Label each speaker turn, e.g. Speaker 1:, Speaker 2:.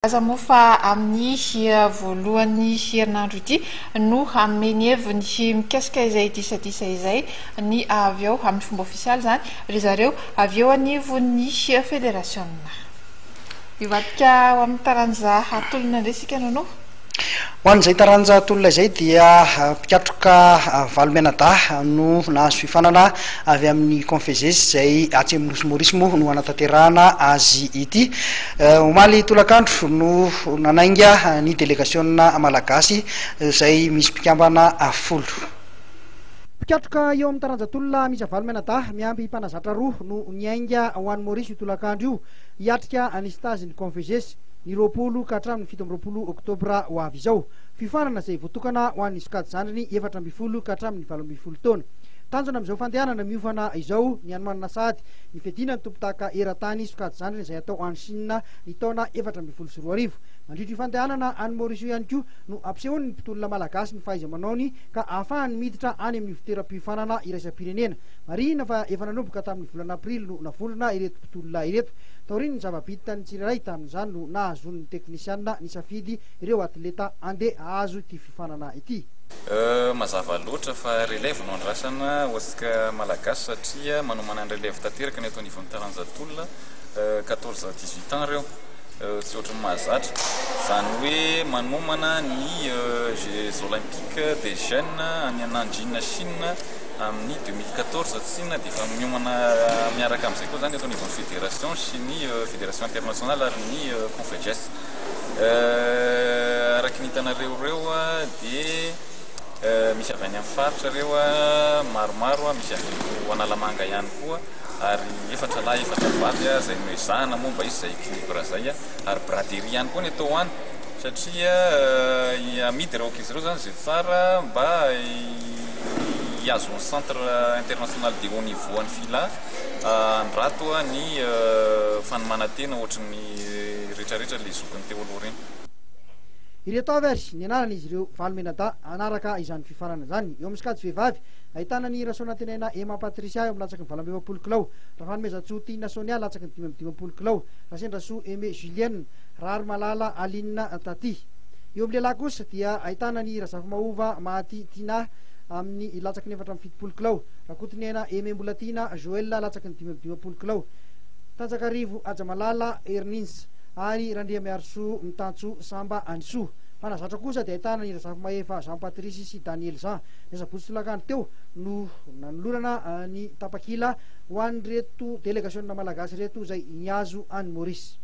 Speaker 1: Voalaza moa fa amin'ny voalohan'ny herinandro ity no hanome ny heviny mikasika izay disadisa izay ny avy ao amin'ny fomba ofisialy izany ry zareo avy eo anivon'ny federasiona. Hivadika ho amin'ny taranja tolona indray isika Nono.
Speaker 2: Ho an'izay taranja tolona izay dia mpikatroka valo mianadahy no nahazo fiofanana avy amin'ny Confeses izay atsy amin'ny Nosy Maurice moa no hanatanterahana azy ity. Omaly tolakandro no nanainga ny delegasiona malagasy izay misy mpikambana folo. Mpikatroka eo amin'ny taranja tolona miisa valo mianadahy miampy mpanazatra roa no niainga ho any Maurice io tolakandro io hiatrika ny stage ny Confeses. ny 20 ka hatramin'ny 27 oktobra ho avy izao. Fiofanana izay voatokana ho an'ny sokajy zandriny 14 ka hatramin'ny 18 taona. Tanjona amin'izao fandehanana miofana izao ny hanomanana sahady ny fiadiana ny tompondaka eran-tany sokajy zandriny izay hatao any Chine ny taona 2014. Mandritra io fandehanana any Maurice io ihany koa no hampisehoan'ny mpitolona malagasy ny fahaiza-manaony ka ahafahany miditra any amin'ny ivontoeram-piofanana iraisam-pirenena. Marihina fa efa nanomboka tamin'ny volana aprily no navondrona ireto mpitolona ireto. Taorian'ny zava-bitan'ny tsirairay tamin'izany no nahazoan'ny teknisianina nisafidy ireo atleta andeha hahazo ity fiofanana ity.
Speaker 3: Mazava loatra fa relève no andrasana ho antsika Malagasy satria manomana ny relève tanteraka ny eto anivon'ny taranja tolona, 14 à 18 ans ireo, tsy ohatran'ny mahazatra. Izany hoe manomana ny Jeux Olympiques des Jeunes any Nanjing Chine amin'ny 2014 tsinona dia efa miomana miaraka amin'izay koa izany eto anivon'ny fédération sy ny fédération internationale ary ny Confeges. Araka ny hitanareo ireo dia misy avy any amin'ny faritra ireo maromaro, misy avy eto Analamanga ihany koa ary efatra lahy efatra vavy izay noezahana moa mba hisy izay équilibre izay ary braderie ihany koa ny atao any satria amidy ireo ankizy ireo izany izay tsara mba hihazo ny centre international de haut niveau an'i Fila Andrato ny fanomanan-tena ohatry ny retraretra le zokiny teo aloha ireny.
Speaker 2: Ireto avy ary ny anaran'izy ireo valo mianadahy hanaraka izany fiofanana izany. Eo amin'ny sokajy vehivavy, ahitana an'i Rasoanantenaina Emma Patricia eo amin'ny latsaky ny 48 kilao, Rafanomezantsoa Tiana Sonia latsaky ny 55 kilao, Rasendrasoa Aimé Julienne, Raharimalala Aline Taty. Eo amin'ny lehilahy kosa dia ahitana an'i Razafimahova Mahaty Tinah amin'ny latsaky ny 74 kilao, Rakotoniaina Aimé Mbolatiana Joël latsaky ny 55 kilao, Tanjakarivo Hajamalala Herinins ary Randriamiarisoa Mitantsoa Samba Anisoa. Mpanazatra kosa dia ahitana an'i Razafimahefa Jean Patrice sy Daniel Jean. Ny asabotsy tolakandro teo no nanolorana ny tapakila ho an'ireto delegasiona malagasy ireto izay nihazo an'i Maurice.